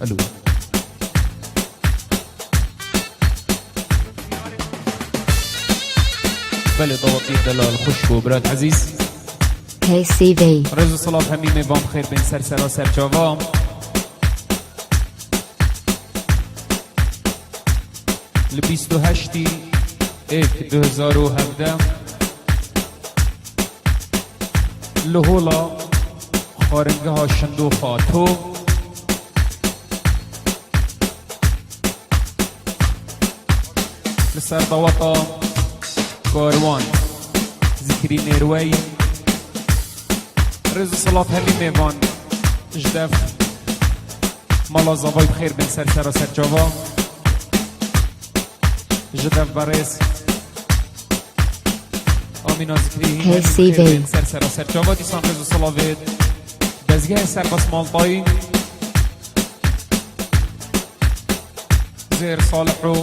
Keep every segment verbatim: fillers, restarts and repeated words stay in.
Alo. Belê, dawetî delal, xwişk û birayê ezîz. K C V. Rêz û silav hemî mêvan, bi xêr bên ser sera ser çava. Li bîst û heştî êk du hezar û hevdeh li hola xwaringeha Şindoxa To li ser daweta Karwan Zikrî Nêrwey. Rêz û silav hemî mêvan, ji dev mala zavayî bi xêr bên ser sera ser çava. Ji dev berêz Amîna Zikrî hîn K C V. Hemî bi xêr bên ser sera ser çava. Dîsan rêz û silavê dezgehê serbest Maltayî, Zêr Salih û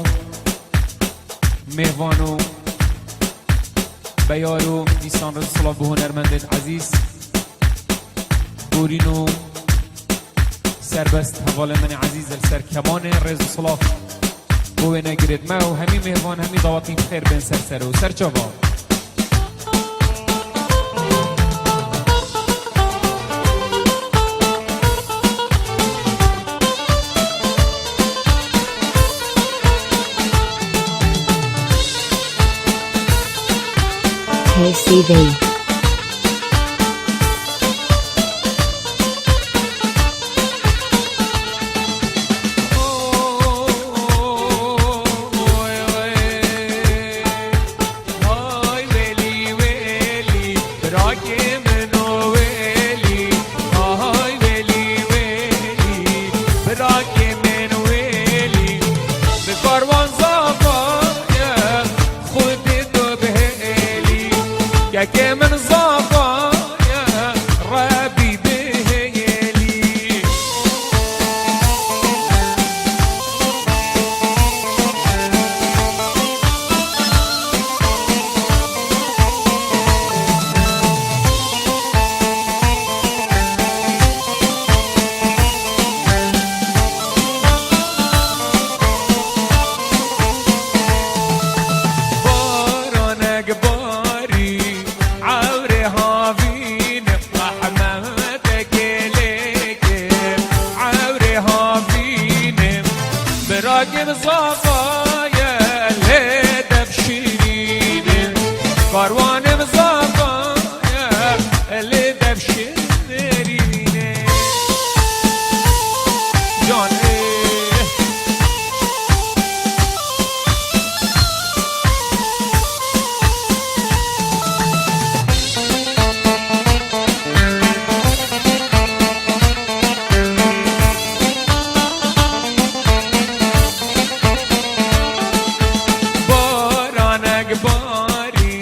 mêvan û beyar û dîsan rêz û silav bi hunermendên ezîz Borîn û serbest hevalê min ê ezîz li ser kemanê. Rêz û silav bo wêne girêd me û hemî mêvan, hemî dawetî bi xêr bên ser ser û ser çava. K C V. Hay welî welî, birakê min o welî. Hay welî welî, birakê min welî. Bi karwan zava ye, Xwedê tu bihêlî. Kekê min zava ye, Rebî bihêlî. Baranek barî, ewrê havîn, rehmetekê lê kir, ewrê havîn. Birakim zava ye, lê dev şirîn e. Karwanim zava ye, lê dev şirîn e. Can e. Baranek barî,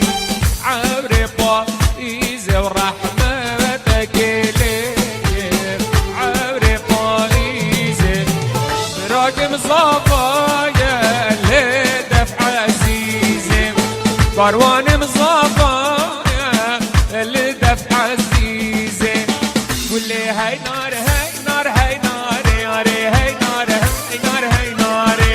ewrê payîzê û rehmetekê lê, ewrê payîzê. Birakim zava ye, lê dev ezîzê. Karwanim zava ye, lê dev ezîzê. Gulê hey nar, hey nar, hey narê, arê, hey nar, hey nar, hey narê.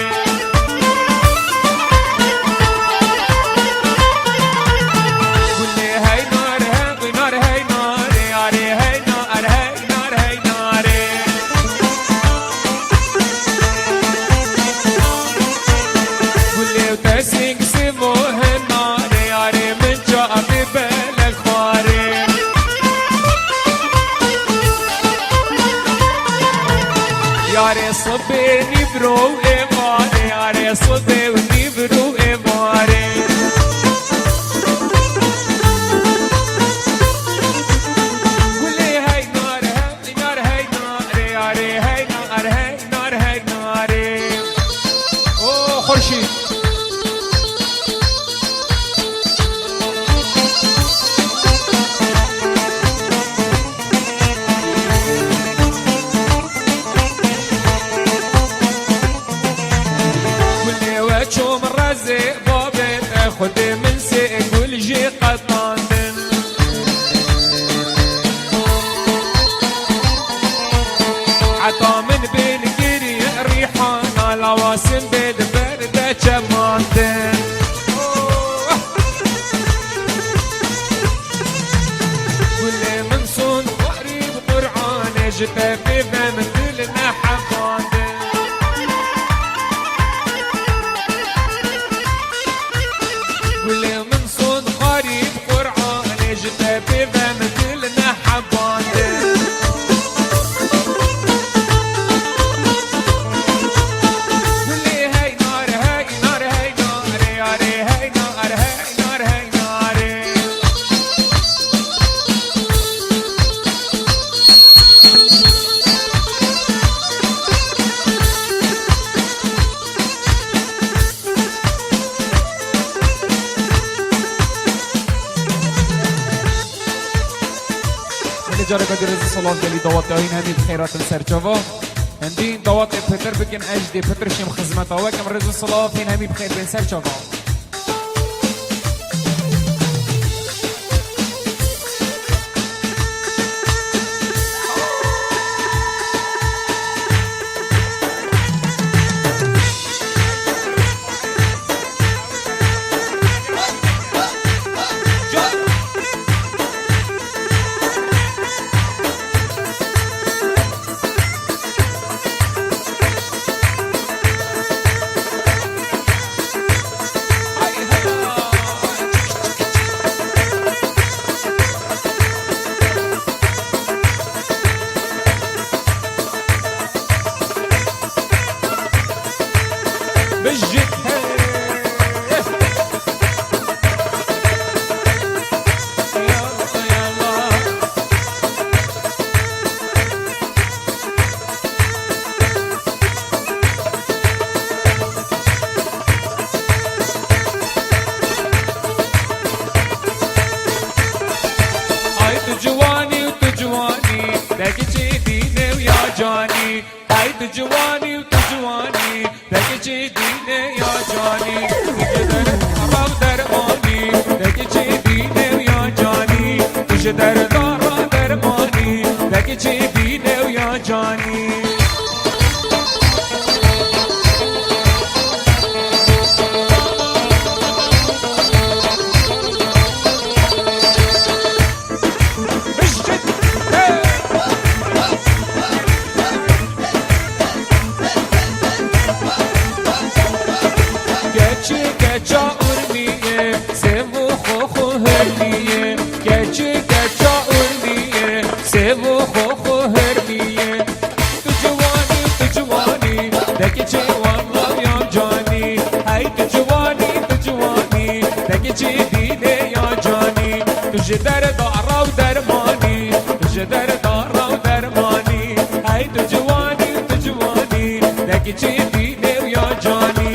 Gulê hey nar, hey nar, hey narê, arê, hey nar, hey nar, hey narê. Gulê te sing sivo hinarê, arê min çavê belek xwarê. Yarê sibê nîvro êvarê, yarê sibê û nîvro êvarê. Gulê hey nar, hey nar, hey narê, yarê hey nar, hey nar, hey narê. O Xurşîd. Gulê we çom rezê babê te, Xwedê min sê gul jê qetandin. Heta min bên gir Pêve min tu li me hebandin. Gulê min son xwarî bi Qur'anê, ji te pêve min tu li me hebandin. Gulê hey nar, hey nar, hey nar, ê yarê, hey nar, hey nar, hey nar, ê. Belê careke din rêz û silav gelî dawetê hîn hemî bi xêr hatin ser çava. Hindî dawetê pitir bikin, ez jî dê pitir şêm xizmeta we kim, rêz û silav hîn hemî bi xêr bên ser çava. Bijit hey. Ya Allah, ya Allah. Ay tu ciwanî û tu ciwanî, te kiçî dîne û ya canî. Ay tu ciwanî û tu ciwanî, te kiçî dîne ya canî. Tu ji derda raw dermanî, te kiçî dîne û ya canî. Tu ji derda raw dermanî, te kiçî dîne û ya canî. Keçê keça urmî ye, sêv û xox û hermî ye. Keçê keça urmî ye, sêv û xox û hermî ye. Tu ciwanî, tu ciwanî, te kiçî wan law ya canî. Hey tu ciwanî, tu ciwanî, te kiçî dîne ya canî. Tu ji derda raw dermanî, tu ji derda raw dermanî. Hey tu ciwanî, tu ciwanî, te kiçî dîne ya canî.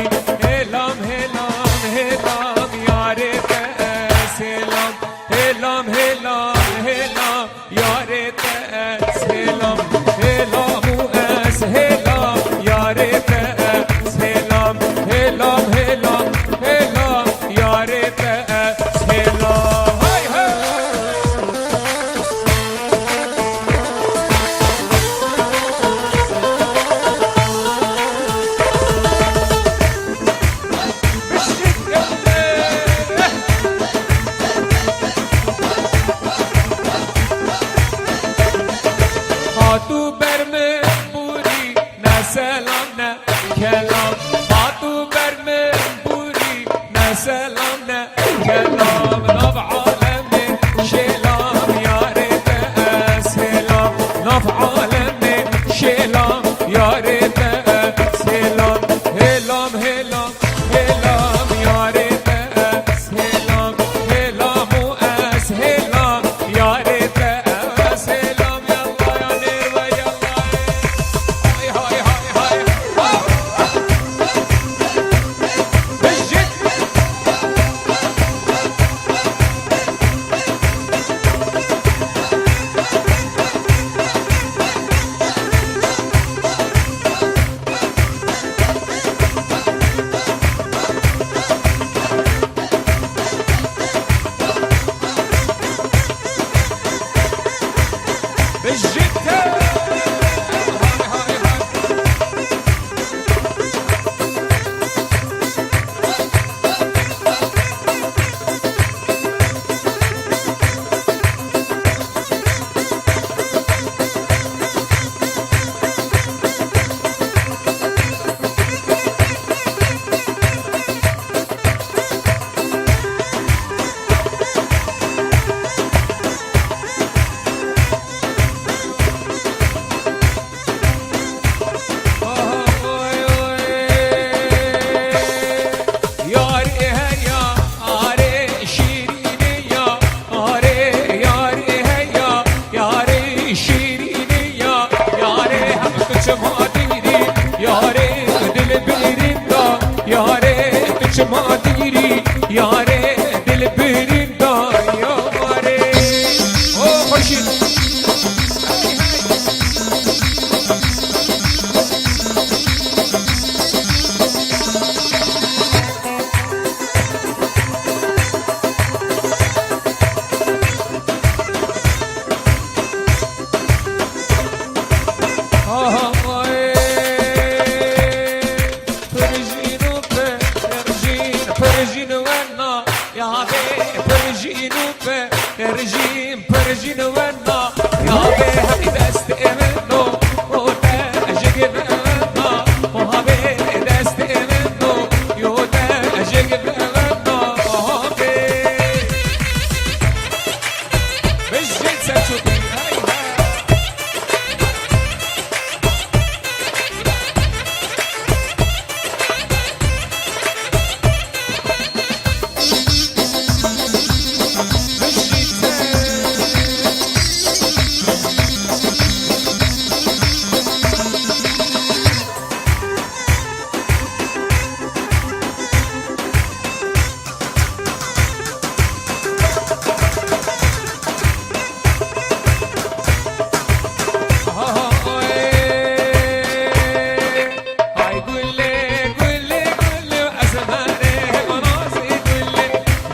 Hêlam, hêlam, hêlam, yarê te ez hêlam. Hêlam, hêlam, hêlam, yarê te ez hêlam. Hêlam û ez hêlam, yarê te ez hêlam. Hêlam, hêlam, hêlam, yarê te ez hêlam. Hey, hey! Hatû ber min borî, ne selam ne kelam. Hatû ber min borî, ne selam ne kelam. Nav alemê şêlam, yarê te ez hêlam. Nav alemê şêlam, yarê te ez hêlam. Hêlam, hêlam, hêlam, yarê te ez hêlam. Hêlam û ez hêlam, yarê te ez hêlam. Yallah ya nêrve, yallah. Hay, hay, hay, hay. Bijit. Çima dîrî, yarê dilbirîm da, yarê tu çima dîrî, yarê dilbirîm da, yarê. O xurşîd. Aha, ay. Pirjîn û pirjîn, pirjîn wena, ya bê pirjîn û pirjîn, pirjîn wena, ya bê hey destê min o, o te ji givê wena, o ha bê destê min o, yo te ji givê wena, o ha bê. Bijî Selçukî, hey, hey. Ay gule, gule, gule, esmerê, nazê gule,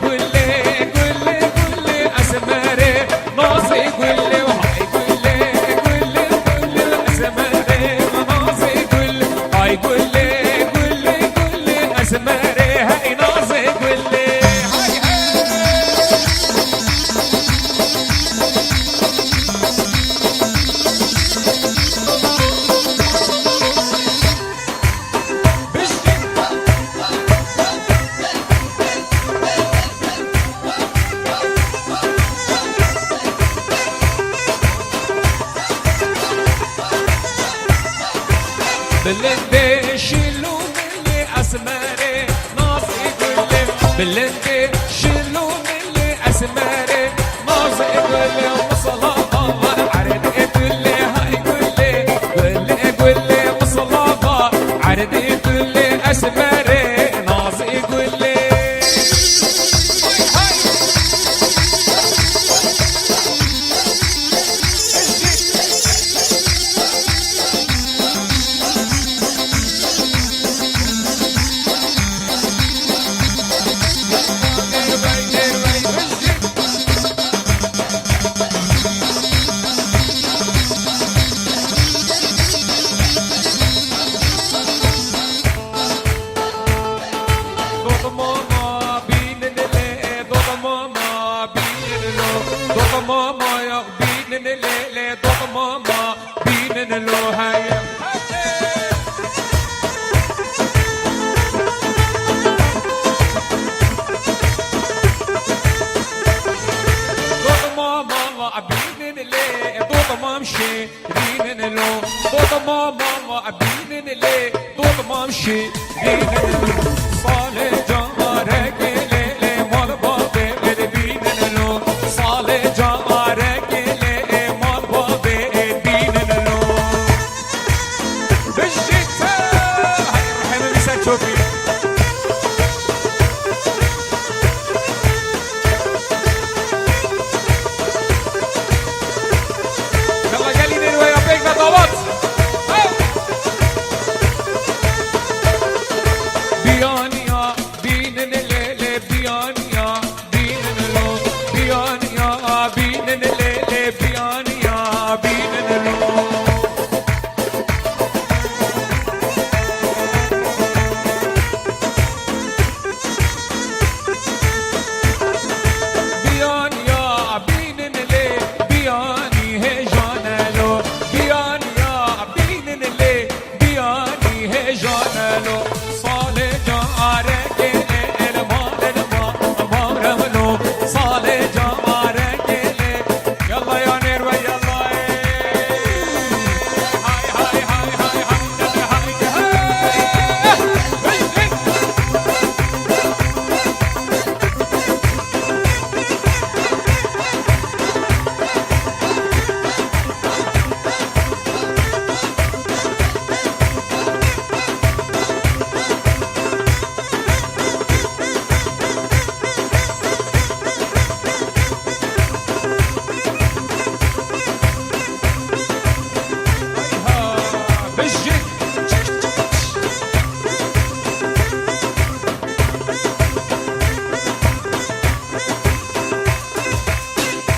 gule, gule, gule, esmerê, nazê gule, ay gule, gule, gule, esmerê, nazê gule, ay gule, gule, gule, esmerê, hey nazê gule, hay hey. Bilindê şîl û milê esmerê nazê gulê. Bilindê şîl û milê esmerê nazê gulê. Misalata var erdê gulê, hay gulê. Gulê, gulê, misalata erdê gulê esmerê nazê gulê. Hay, hay. Doxmama bînin lê, doxmama bînin lo, doxmama ya bînin lê, lê doxmama bînin lo hey. Doxmama bînin lê, doxmam şê. Bînin lo, doxmama bînin lê, doxmam şî bînin lo. Salê carekê lê, lê mal bavê lê bînin lo. Salê carekê lê, lê mal bavê bînin lo. Bijî te, hey rehemê wî ser çopî. Yalla gelî nêr we ya pêk ve davat. Hey! Biyaniya bînin lê lê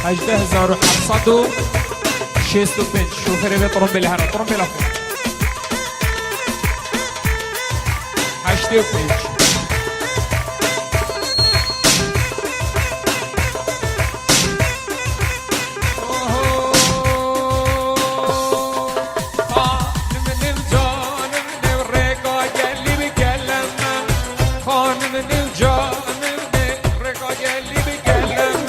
Hejdeh hezar û heft sed û şêst û pênc. Şofêrê vê trombêlê here. Trombêla xwe. Heştê û pênc. Xanim nêv canim nêv rêka gelî bi gelem. Xanim nêv canim nêv rêka gelî bi gelem.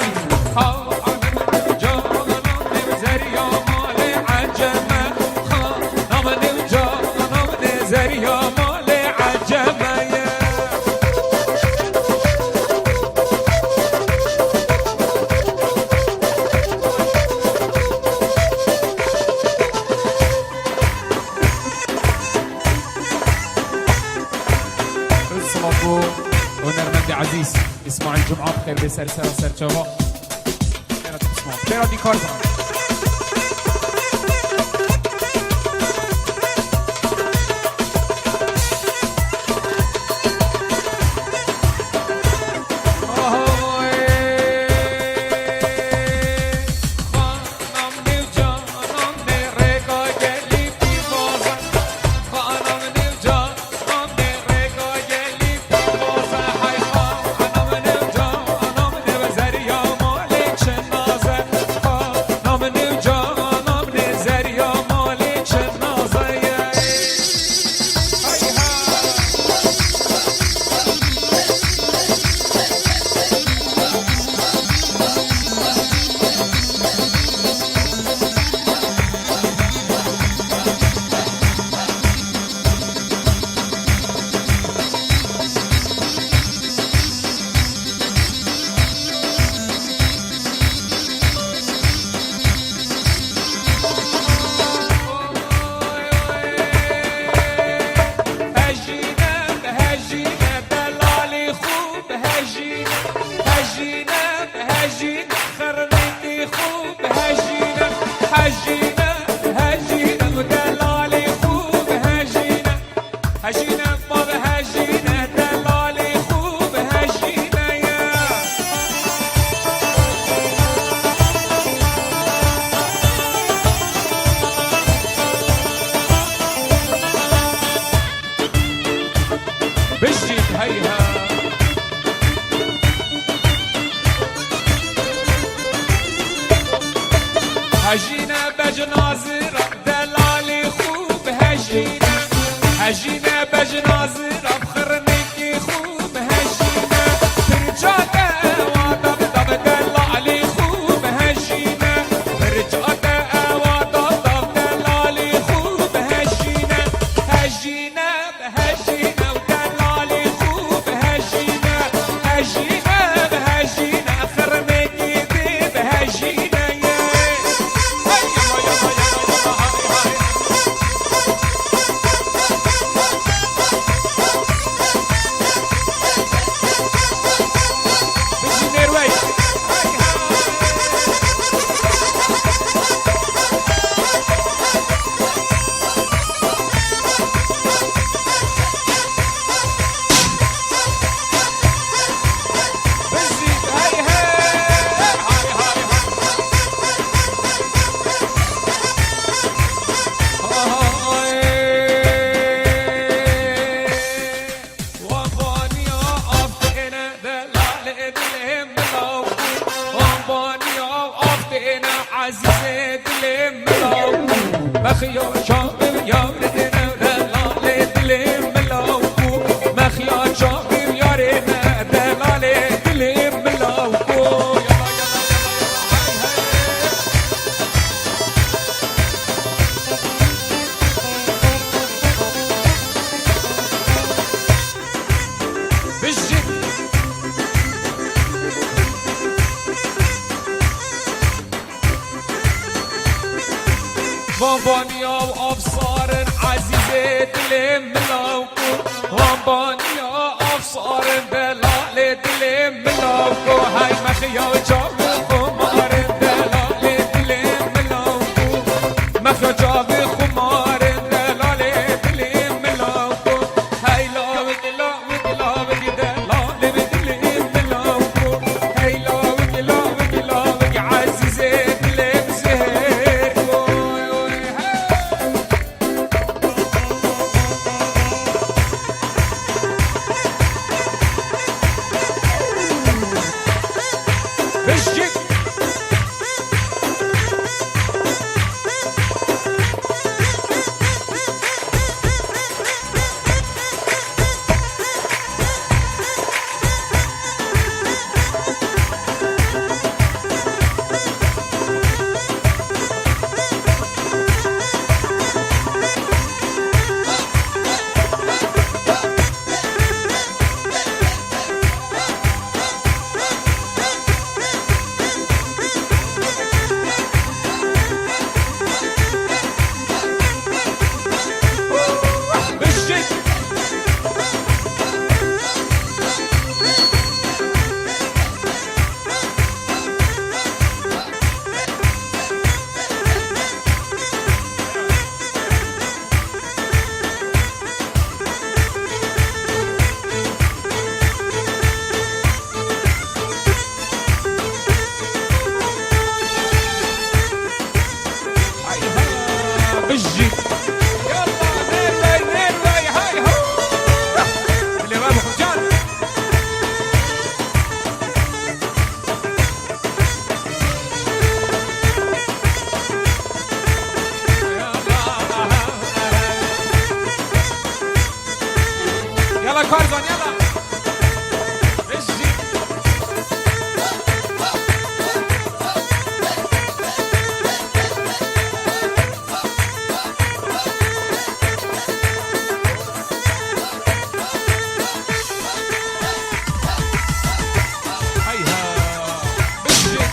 Xanim nêv canim nêv zerya malê eceme. Xanim nêv canim nêv zerya malê eceme ye. Silav bo hunermendê ezîz Îsmaîl Cuma, bi xêr bê ser sera ser çava. Xêra tu Îsmaîl. Xêra dî kar zan. Hejîne, hejîne, delalî xûb, hejîne, hejîne, hejîne, xirnîtî xûb, hejîne, hejîne, hejîne, delalî xûb, hejîne. Hejîne, bab hejîne, delalî xûb, hejîne ye. Bijît heyha. Hejîne bejna zira, delalî xûb hejîne. Hejîne bejna zira, xirnîkî xûb hejîne. Pirça te ewa dab dab, delalî xûb hejîne. Pirça te ewa dab dab, delalî xûb hejîne. Hejîne Hejîne û delalî xûb hejîne, hejîne bi hejîne, xirmekî dê bi hejîne ye. Hey, yama, yama, yama, yama, hay, hay. Kar zaniya da. Vêjî. Hey ha. Vêjî.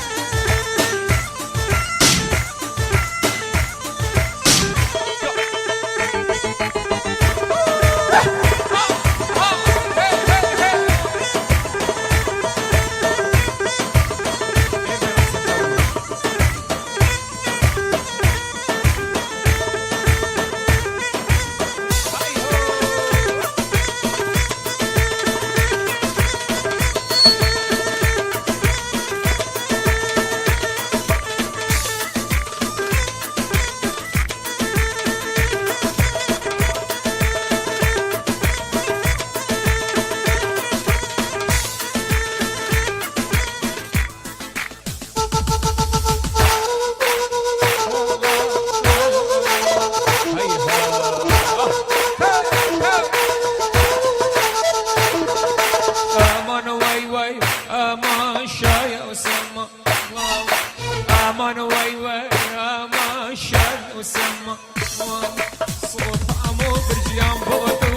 Aman vay vay, aman şaya sema. Aman vay vay, aman şaya sema. Sotam û birciyan bo tu,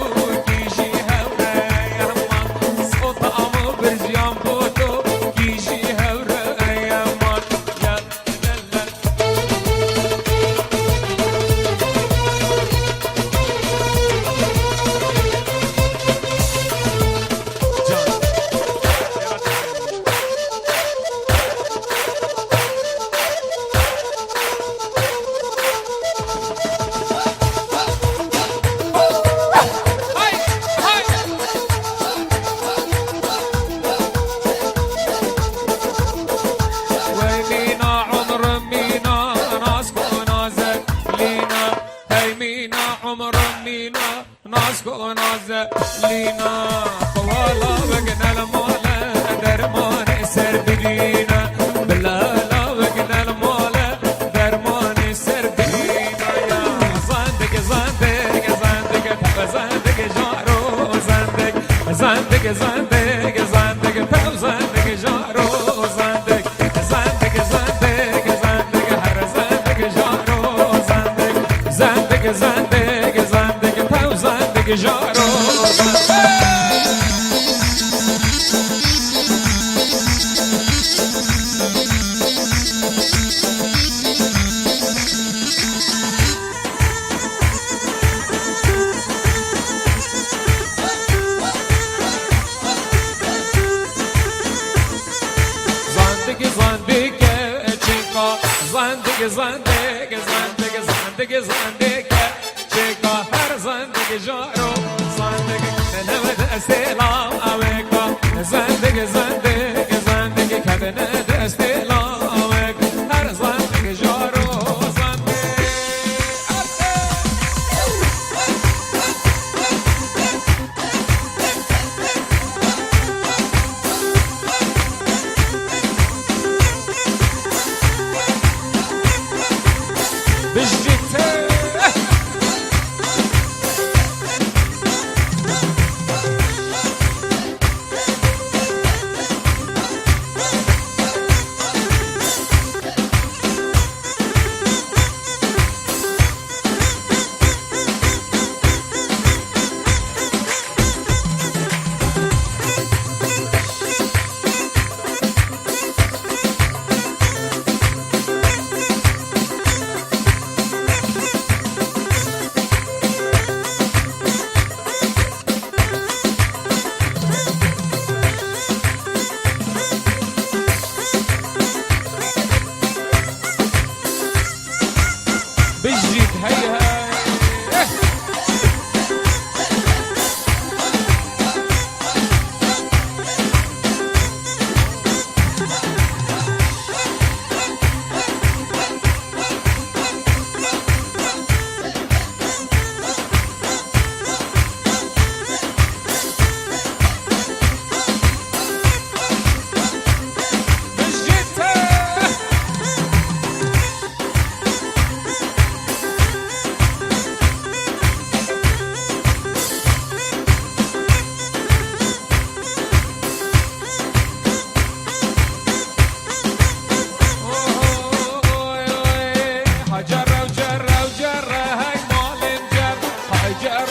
kî jî hev re ye man. Sotam û birciyan bo tu, kî jî hev re ye man. Ya, la, la. Can. Wey mîna, umrim mîna, nas ku naze, lîna. Hey mîna, umrim mîna, nas ku naze, lîna. Xwala vegine li male, dermanê ser bidîne. Bila la vegine li male, dermanê ser bidîne ya. Zendik, zendik, zendik, tev zendik, jaro zendik. Zendik, zendik, zendik, tev zendik, jaro zendik. Zendik, zendik, zendik, her zendik, jaro zendik. Zendik, zendik, zendik, tev zendik, jaro zendik. Zandik, zandik, çeka. Zandik, zandik, zandik, zandik, zandik, çeka. Her zandik, jaro zandik, neve destê laweka. Zandik, zandik, zandik, ketine destê lawek. Her zandik, jaro zandik. Bijî te.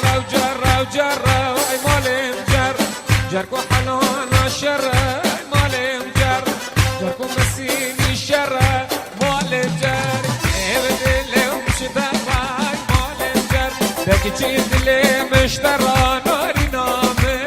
Rew cer, rew cer, rew, ey malê min cer. Cer ku helana şer e, ey malê min cer. Cer ku mesînî şer e, malê min cer. Ê dilê min şideva, ey malê min cer. Belkî çi dilê min ji te re narîna min.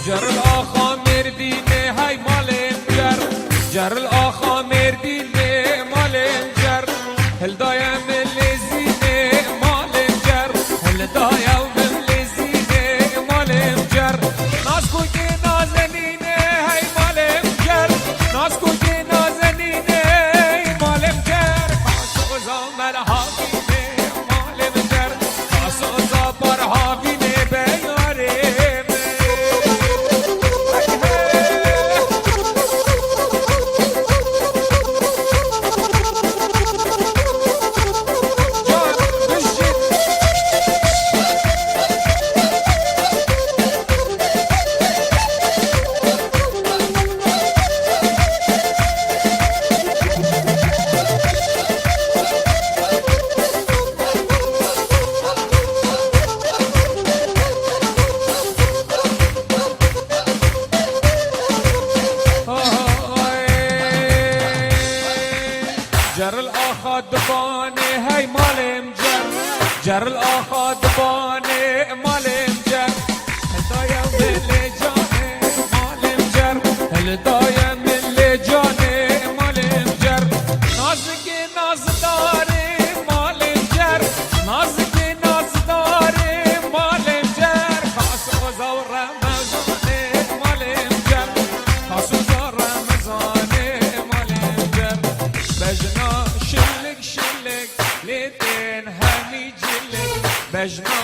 Cer li axa Mêrdînê hey malê min cer. Cer li axa Mêrdînê malê min cer. Hildaye min lêzînê malê min cer. Hildaye min lêzînê malê min cer. Nazkokê nazenînê hey malê min cer. Nazkokê nazenînê hey malê min cer. Pasoza merhavînê malê min cer. Pasoza parhavînê beyarê min. Hey, hey. Can, bijî. Cer li axa dibanê hey malê min cer. Cer li axa dibanê malê min cer. Hildaye min lê canê malê min cer. Hildaye min lê canê malê min cer. Nazikê nazdarê malê min cer. Nazikê nazdarê malê min cer. Pasoza û Remezanê malê min cer. Pasoza Remezanê malê min cer. Bejna şilik şilik lê tên hemî cilik. Bejna